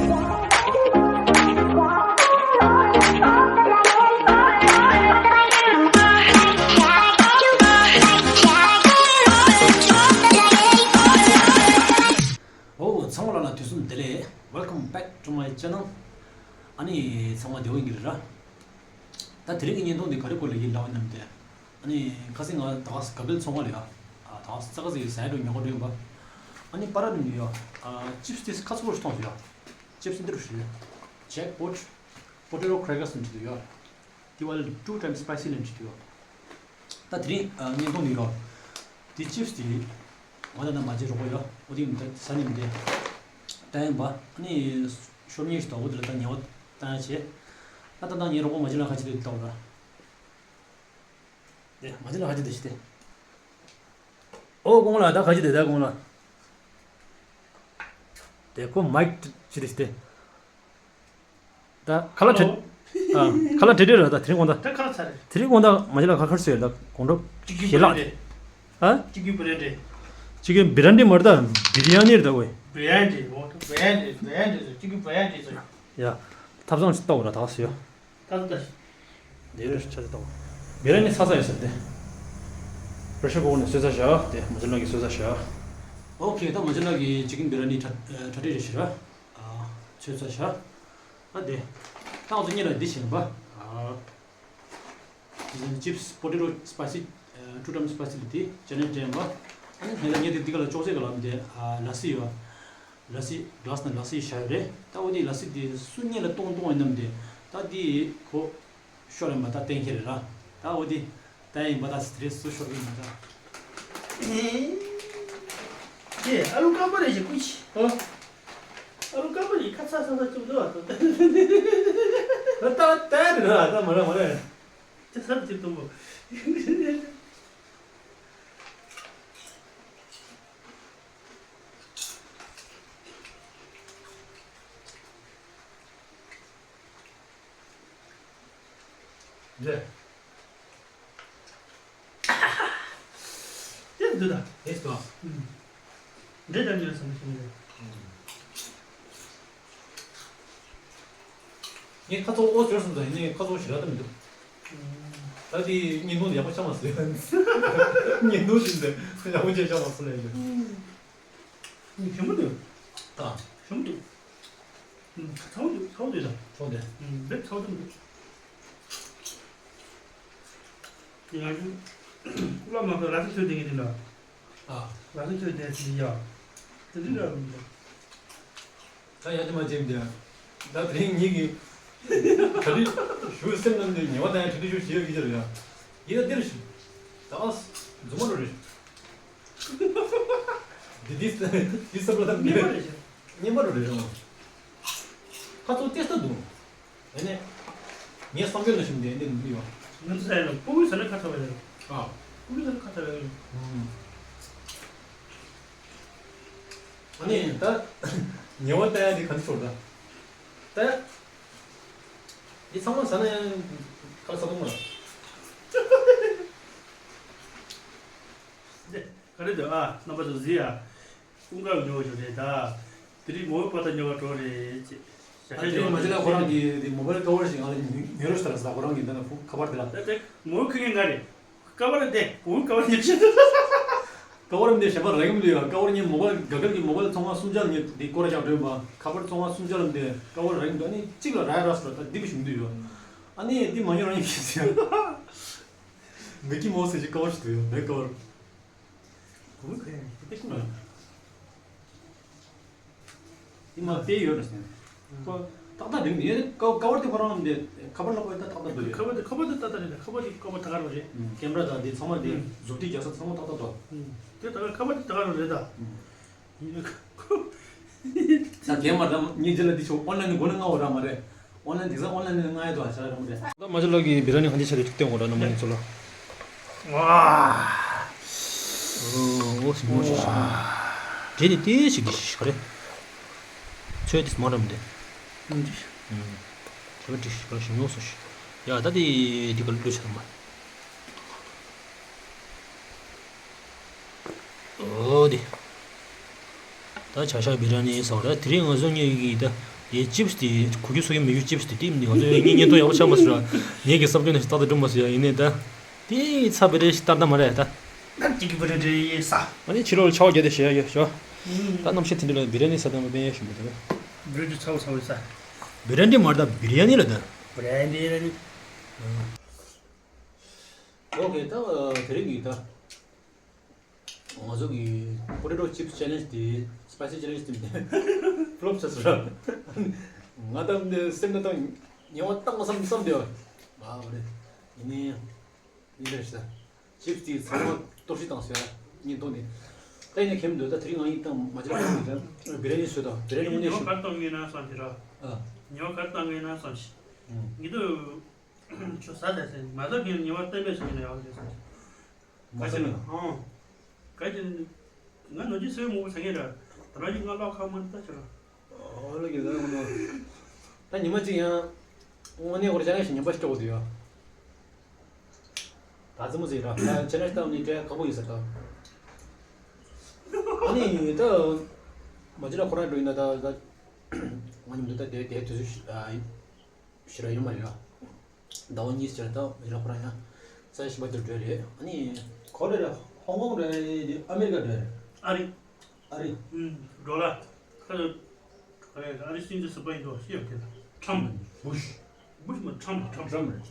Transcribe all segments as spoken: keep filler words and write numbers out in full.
ཨོ། ཚང་མ་ལ་ལ་དུས་གསུམ་བདེ་ལེགས། Welcome back to my channel. ཨ་ནི་ཚང་མ་བདེ་པོ་ཡིན་གྱི་རེད་ར། ད་དེ་རིང་གི་བརྙན་ཐུང་འདི་ག་རེ་སྐོར་ལ་ཡིན་ལབ་ན་མི་འདུག་ཨ་ནི་ཁ་སང་ང་ད་ག་ས་ག་བལ་ཚོང་ཁང་ལ་ཡ། ཨ། ད་ག་ས་ཙག་ཙིག་ཟ་ཡ་འགྲོ་ཉོ་ག་འགྲོ་ཡིན་པ། ཨ་ནི་པར་ར་ནས་ཡ། ཨ། ཅིབས་དེ་ཁ་ཚུགས་ཤིག་མཐོང་སོང་ཡ། ཅིབས་འདི་རུ་ཞིག Jackpot Potato Crackers ནས་བྲིས་འདུག་ཡ། དེ་བ་ལ་two times spicy ལབ་བྲིས་འདུག་ཡ། ད་དེ་རིང་ཨ་བརྙན་ཐུང་འདི་ཡ། དེ་ཅིབས་དེ། ང་ད་ནང་མ་བརྗེད་རོགས་པ་ཡ། འོ་དེ་མི་ད་ས་ནས་མི་འདི། ད་ཡིན་པ། ཨ་ནི་ཤོར་ཉེས་ཤིག་ད་འོ་དེ་ལ་ད་ཉེ་བ་ད་ཡ་བྱེད། ཨ་ད་ད་ངའི་རོགས་པ་མ་བརྗེད་ལ་ཁ་ཆེ་དེ་ད་འོ་ར། དེ་མ་བྱེད་ལ་ཁ་ཆེ་དེ་ཞིག་དེ། ཨོ་དགོང་ལ་ད་ཁ་ཆེ་དེ་ད་དགོང་ལ། དེ་ཁོ་མའིག་ཅི་རེད་ཞིག་དེ། ད་ཁ་ལག་ཁྲེ། ཨ། ཁ་ལག་ཁྲེ་ཁྲེ་ར། ད་དེ་རིང་དགོང་ད། ད་ཁ་ལག་ཚར་རེད། དེ་རིང་དགོང་ད་མ་བྱེད་ལ་ཁ་ཁར་སོས་ད་དགོང་དྲོ་གཅིག་གི་ཞལ་ལག་བུ་རེད། ཨ། གཅིག་གི་བུ་རེད་རེད། གཅིག་གི་བི་རན་ཌི་མ་རེད་ད། བི་རི་ཡ་ནི་རེད་ད་ཝེ། བི་རན་ཌི། འོ་ད་བི་རན་ཌི། བི་རན་ཌི་ཟེར། གཅིག་གི་བི་རན་ཌི་ཟེར། ཡ། ཐབ་ཚང་ཞིག་ལྟ་འོ་ར་ད་ཟེར་ཡ། ད་ད་ད། དེ་རེ་ཆ་ཚ་ཏོ། བི་ར་ནི་ཚ་ཚ་ཡོད་ཟེར་ཏེ། པེ་རེ་ཤར་ཀུ་ཀར་ནས་བཟོས་ཚར་བཞག་དེ་མ་ཅི་ལགས་ཀྱིས་བཟོས་ཚར་བཞག་ཨོ་ཁེ། ད་མ་ཅི་ལགས་ཀྱིས་ཅི་ཀིན་བི་ར་ནི་གྲ་གྲ་སྒྲིག་རེ་བྱེད་ར། ཨ། བཟོས་ཚར་བཞག་ཨ་དེ། ད་ང་ཚོ་གཉིས་ལ་འདི་བྱེད་པ། ཨ། ཅིབས་པོ་ཏེ་ཊོ་སི་པའི་སི། ཨ། ཊུ་ཊའེམ་སི་སི་པའི་སི་ལ་དེ་ཅ་ནེ་དྲན་པ། ཨ་ནི་ངེད་ལ་ངེད་དེ་འདི་ག་ལ་ཅོག་ཙེ་ག་ལ་འདི། ཨ། ལ་སི་ཡོད། ལ་སི་ག་ལ་སི་ནང་ལ་སི་བཞག་ཡོད་རེད། ད་འོ་དེ་ལ་སི་དེ་སུ་གཉིས་ལ་གཏོང་གཏོང་ཡིན་ནམ་དེ། ད་དེ་ཁོ་ཤོར་ཡིན་པ་ད་གཏན་འཁེལ་རེད་ལ། ད་འོ་དེ་ད་ཡིན་པ་ད་སི་དེ་རེད། སུ་ཤོར་གི་ཡིན་པ་ད། ཨེ། དེ་ཨ་ལུ་སྐམ་པོ་རེད་ཞེས་སྐུ་མཁྱེན། ཨ། ཨ་ལུ་སྐམ་པོ་རེད། ཁ་ཚ་ཚ་ཚ་ཅུབ་འདུག་ཨ། ད་ད་ད་རེད་ལ་ད་མ་རེད་མ་རེད། ད་ས་ཅིག་གཏོང་གོ། འདྲེ། དེ་འདི་ད། དེ་ལྟ། ཨུམ། འདྲེ་ལྟ་ཉེ་ལ་བསམ་བློ་ཞིག་མི་འདུག་ངས་ཁ་ཚོགས་ཨོ་ཟེར་སོང་ཙང་ངས་ཁ་ཚོགས་ཞེ་དྲག་ལྟ་མི་འདུག་ཨུམ། ད་དེ་བརྙན་ཐུང་ཡག་པོ་ཆགས་མ་སོང་། བརྙན་ཐུང་ཞིག་འདི་ཡག་པོ་ཅིག་ཆགས་མ་སོང་ལབ་ཡོད། ཨུམ། ཞིམ་པོ་འདུག་ད། ཞིམ་པོ་འདུག་ཨུམ། ཚ་བོ་འདུག་ཚ་བོ་འདུག་ད། ཚ་བོ་འདུག་ཨུམ། འདི་ཚ་བོ་འདུག་ང་ཚོ་བླ་མ་ཁོ་ལ་སི་ཚོད་ལྡན་གྱི་དེ་འདྲ། ཨ། ང་ཚོ་ཚོད་ལྡན་ཞིག་ཡ། དེ་འདྲ་འདྲ་མི་འདུག་ད་ཡ་དེ་མ་བྱེད་འདི། ད་དེ་རིང་ཉིད་ཀྱི་གྲ་སྒྲིག་ཞུ་སེམས་ནང་དུ་ཉེ་བ་དང་གྲ་སྒྲིག་ཞུ་བྱེད་ཡོད་ཀྱི་ཅི་རེད་ཡ། ཡིན་ན་འདིར་ཞུ། ད་ཨ་རྫུན་མ་རུ་རེད། འདི་འདི་འདི་ས་བློ་དང་ཉེ་བ་རེད་ཤག་ཉེ་བ་རུ་རེད་རུང་། ཁ་ཚོ་ཏེ་སྟ་འདུག་ཨེ་ནས། ངས་བསམ་ཡོད་ན་ཞིམ་དེ་འདི་འདི་ཡོད། ང་ཚོ་ས་ཡ་ལ་ཕྲུ་གུའི་ས་ན་ཁ་ཚ་བ་ཡོད། ཨ། ཕྲུ་གུའི་ས་ན་ཁ་ཚ་བ་ཡོད། ཨ་ནི་ད་ཉེ་བ་ལྟ་ཡ་དེ་ག་འདྲ་ཚོར་ད། ད་འདི་ཚང་མ་ཟ་ན་ཡང་ཁ་ཚ་གཏོང་མ། འདི་ག་རེ་འདུག་ཨ། རྣམ་པ་ཚོ་གཟིགས་ཨ། ཀུན་དགའ་ཉོ་བ་ཞིག་རེད་ད། དེ་རིང་མོའི་པ་ཏ་ཉོ་བ་འགྲོ་རེད་ཅེས། ཞྭ་ད་ཤ་དེ་ཉོ་མ་བ་ཅི་ལ་ཁོ་རང་གི་དེ་མོ་བལ་ཀ་བར་ཞིག་ང་ལ་ཉོ་ཉོ་རོགས་ཞུ་དང་ཟེར། ཁོ་རང་གི་འདི་ན་ཕུ་ཁ་པར་དེ་ལ། ད་ད་མོའི་ཁུ་ངན་ང་རེད། ཀ་བར་དེ་མོའི་ཀ་བར་ཉོ་ཆེད། ཀ་བར་འདི་གཞན་པ་རག་གི་མི་འདུག་ཡ། ཀ་བར་ངས་མོ་བལ་ག་གལ་གི་མོ་བལ་ཚོང་ཁང་སུམ་ཅུ་ལ་ངས་འདི་སྐོར་ར་རྒྱག་འགྲོ་ཡིན་པ། ཁ་པར་ཚོང་ཁང་སུམ་ཅུ་ལ་འདི་ཀ་བར་རག་གི་མི་འདུག་ཨ་ནི་གཅིག་ལ་རག་ཡ་རག་སོང་ད་འདི་གི་ཞུ་གི་འདུག་ཡ། ཨ་ནི་འདི་མ་ཉོ་རང་ཡིན་གྱི་ཟེར། མི་ཀི་མོ་ཟེར་གྱི་ཀ་བར་ཞིག་འདུག་ཡ། མོའི་ཀ་བར། གོང་ཁ་ཡང་ཞིག་ཏེ་ཀུན་ལ། ཨི་མ་དཔེ་ཡོད་རེད་ཟེར། ཁོ་ཏག་ཏག་འགྲིག་ནས་ཀ་ཀ་བར་དེ་ཁོ་རང་འདི་ཁ་པར་ལ་ཁོ་ད་ཏག་ཏག་འདུག་ཡོད། ཁ་པར་དེ་ཁ་པར་དེ་ཏག་ཏག་རེད། ཁ་པར་དེ་ཁ་པར་ད་ག་རང་རེད། ཀེམ་ར་དང་འདི་ཚང་མ་འདི་ཨུམ་མཛུབ་ཐེལ་རྒྱག་ས་ཚང་མ་ཏག་ཏག་འདུག་ཨུམ། དེ་ད་ཁ་པར་དེ་ད་ག་རང་རེད་ད། ད་རྒན་མ་དང་ཉིན་རྗེས་ལ་འདི་ཆོག་ཨོན་ལན་ནི་མགོ་ནས་མངགས་འོ་ར་མ་རེད། ཨོན་ལན་དེང་སང་ཨོན་ལན་ནས་མངགས་ཡ་དོ་ཨ་ཆ་ར་མ་རེད། ད་མ་ཅི་ལགས་ཀྱིས་བི་ར་ནི་གང་ཅི་ཆ་རེད་ཅིག་སྟོན་གོ་ར་རྣམ་པ་ཡིན་ཚོ་ལ། ཝ། ཨོ་ཞིམ་ཉོ་ཞིག་ཞིམ་ཉོ། འདྲེ་ནི་ཏེ་ཞིག་གི་ཞིག་ག་རེ། ཚོད་དེ་མ་རམ་དེ། ཨུམ་ཅི། ཨུམ། ཁ་བ་ཏི་ཞིག་ག་རེ་ཞིམ་ཉོ་སོ་ཞིག་ཡ་ད་དེ་དེ་ག་ལུ་ཆ་རམ་པ། ཨོ་དེ། ད་བྱ་ཤ་བི་ར་ནི་ཟ་བ་ར། དེ་རིང་ང་ཚོ་གཉིས་ཀྱིས་ད་ དེ་ཅིབས་དེ་གོ་རྒྱུ་ཚོ་གི་མི་རྒྱུ་ཅིབས་དེ་དེ་མི་ང་ཚོ་ཡང་བརྙན་ཐུང་ཡག་པོ་ཆགས་མ་སོང་ར། ངེད་ཀྱི་བསམ་ཚུལ་ནང་བཞིན་ཏག་ཏག་འགྲུབ་མ་སོང་ཡ། ཡིན་ནའི་ད་དེ་ཚ་བེ་རེ་ཞིག་ལྟར་ད་མ་རེད་ད། ནམ་གཅིག་གི་བེ་རེ་རེ་ཡིན་ས། ཨ་ནི་ཕྱི་ལོགས་ལ་ཆར་པ་བརྒྱབ་དེ་བཞག་ཡ་ཞོ། ད་གནམ་གཤིས་དེ་འདྲ་ལ་བི་རི་ཡ་ནི་ཟ་དང་པ་པེན་ཡ་ཞུ་མི་འདུག་བེ་རི་ཡ་ནི་ཚ་བོ་ཚ་བོ་ཡིན་ས། བི་རི་ཡ་ནི་མ་རེད་ད་བི་རི་ཡ་ནི་ལ་ད། བི་རི་ཡ་ནི་ལ་ནི། ཨོ་ཁེ་ད་དེ་རིང་གི་ད། ང་ཚོ་གི་potato chips challenge དེ་spicy challenge དེ་flop ཆགས་སོང་ར། ང་ད་འདི་སེམས་ནང་ད་ཉེ་བ་བཏང་བསམ་བསམ་དེ་བ། ཨ་བ་རེད། ཡིན་ནའི་ཡིན་རེད་ཤག chips དེ་ཚང་མ་གཏོར་བཤིག་བཏང་ཟེར་བརྙན་ཐུང་དེ། ད་ཡིན་ན་ཁྱེད་འདོད་ད་དེ་རིང་ང་ཡིན་བཏང་མ་བྱེད་པ་བྱེད་ཀྱི་རེད། བི་རི་ཡ་ནི་བཟོས་དང་བི་རི་ཡ་ནི་དངོས་གནས་ཉེ་བ་ཞིག་གར་གཏོང་ངེས་ན་བསམ་ཞིག་ར། ཨ། ཉེ་བ་གར་གཏོང་ངེས་ན་བསམ་ཞིག་ཨུམ། ཉི་དུ་ཁྱོད་ཟ་ལས་ཟེར་མ་ཟ་གི་ཉེ་བ་གཏན་འབེབས་བྱེད་ཀྱི་ན་ཡག་གི་རེད་བསམ་ཞིག་མ་ཟ་ན། ཨང་། ག་ཅི། ང་ནོར་གྱི་སེར་མོ་བོ་ཟ་ངེས་ར། ད་རང་གི་ང་ལོག་ཁ་མ་ད་ཆ་ར། ཨོ་ལོ་གི་ཟ་ངོ་ནོ། ད་ཉི་མ་གཅིག་ཡང་། དངོས་གནས་ཁོ་རང་ཅང་ཞིག་ཉམས་པ་ཞིག་སྤྲོ་གི་འདུག་ཡ། ད་ཙི་མོ་ཟིག་ར་ད་ཅི་ན་ཤི་ཏང་ནི་དྲན་ཁག་པོ་ཡིན་ས་ད། ཨ་ནི་ད། མ་ཅི་ལ་ཁོ་རང་འགྲོ་ཡིན་ན་ད་ད། ང་ཉིད་འདི་ད་དེ་དེ་དུས་ཚོད་ཞི་ར་ཡོད་མ་རེད་ཡ། ཟླ་བ་གཉིས་ཟེར་ད་ཡིན་ལ་ཁོ་རང་ཡང་ས་ཞིམ་པ་དེར་འགྲོ་རེད། ཨ་ནི་ག་རེ་རེད། ཧོང་ཀོང་རེད། ཨ་མེ་རི་ཀ་རེད། ཨ་རི། ཨ་རི། ཨུམ། ཌོ་ལར། ཁ་ཁ་རེད། ཨ་རི་སྲིད་འཛིན་ཟུར་པ་ཡིན་འགྲོ་ཤེས་ཡོད་ཁྱེད་ལ། ཁྲམ། བུ་ཤ། བུ་ཤ་མ་ཁྲམ་ཁྲམ། ཁྲམ་རེད།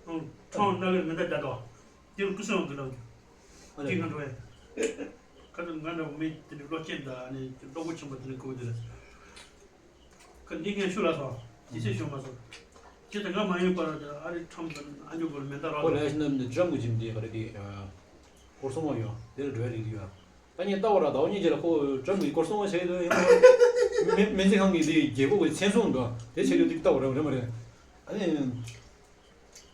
ཨང་། ཁྲམ་ན་ལེར་མི་འདའ་རྒྱ་དོ། དེ་རུ་སྐུ་སྲུང་གི་ལམ་གྱི། ཨ་དེ་རེད། ང་འགྲོ་ཡ། ཁ་ཚོ་ང་འདྲ་བོ་མི་དེ་འདྲ་བློ་སྐྱེད་འདྲ་ནི་བློ་སྒོ་ཆེན་པོ་དེ་འདྲ་དགོས་དེ་རེད། ཁ་འདི་ངས་ཤུ་ལ་སོང་། དེ་ཚེ་ཤོད་མ་སོང་། ཁྱེད་དང་ང་མ་ཡིན་པར་ཨ་རི་ཁྲམ་དང་ཨ་ཉོ་གོ་ལ་མེ་མདའ་རག་ཁོ་ལ་ཡ་ཤི་ན་ནི་ཇམ་གི་ཇིམ་དེ་ག་རེ་དེ་སྐོར་སོང་བ་ཡོད་དེ་ལ་འགྲོ་ཡ་རིག་ཡོད། ད་ངས་ལྟ་བ་ར་ཟླ་བ་གཉིས་རྗེས་ལ་ཁོ་ཇམ་གི་སྐོར་སོང་བ་བྱས་དུས་ཡང་མེ་མེ་འཛིན་ཁང་གི་དེ་རྒྱལ་ཁབ་ཀྱི་མཚན་སྲུང་འདུག་དེ་བྱས་དུས་དེ་ལྟ་བ་ར་རེད་མ་རེད། ཨ་ནི།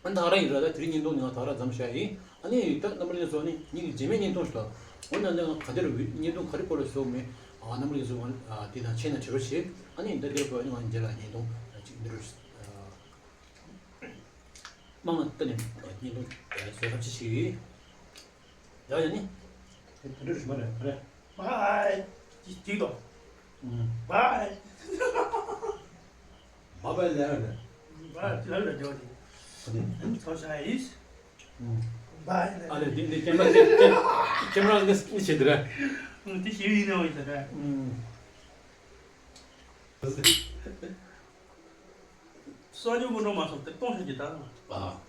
ཨ་ནི་ད་ར་ཡིན་ར་ད་དེ་རིང་བརྙན་ཐུང་ནི་ང་ད་ར་མཚམས་བཞག་ཡིན། ཨ་ནི་ད་རྣམ་པ་ལྷན་རྒྱས་ཚོ་ནི་ངེད་ཀྱི་རྗེས་མའི་བརྙན་ཐུང་ཞིག་ལ། འོ་ན་ནི་ང་ག་དེར་བརྙན་ཐུང་ག་རེ་སྐོར་ལ་བཟོ་མེད། ཨ་རྣམ་པ་ལྷན་རྒྱས་ཚོ་ང་དེ་དང་ཆེ་ན་བྲི་རོགས་བྱེད། ཨ་ནི་ད་དེར་བར་ནི་ང་རྗེས་ལ་བརྙན་ཐུང་ཅིག་འདི་རུ་མང་ན་ད་ནི་བརྙན་ཐུང་བཟོ་ཐབས་ཅིག་བྱེད་ཀྱི་ཡོད། ཡ་ཡ་ནི། དེ་དེ་འདྲ་རེད་མ་རེད་རེད། བའི། ཅིག་ཅིག་དང་། ཨུམ། བའི། བ་བའི་ལས་རེད། བའི་ལས་རེད་ཇོ་ཅིག་ཨ་ནི། ཚོ་ཤ་ཡིས། ཨུམ། བའི་ལས། ཨ་ལས་འདི་འདི་ཀེམ་ར་ཀེམ་ཀེམ་ར་འདི་འདི་བྱེད་དེ་རེད། ཨུམ། དེ་ཞིག་ཡིན་ནའང་ཡིན་ས་རེད། ཨུམ། སོ་ཉུང་མི་འགྲོ་མ་སོང་དེ་གཏོང་ཤོག་ཅིག་ད། ཨ།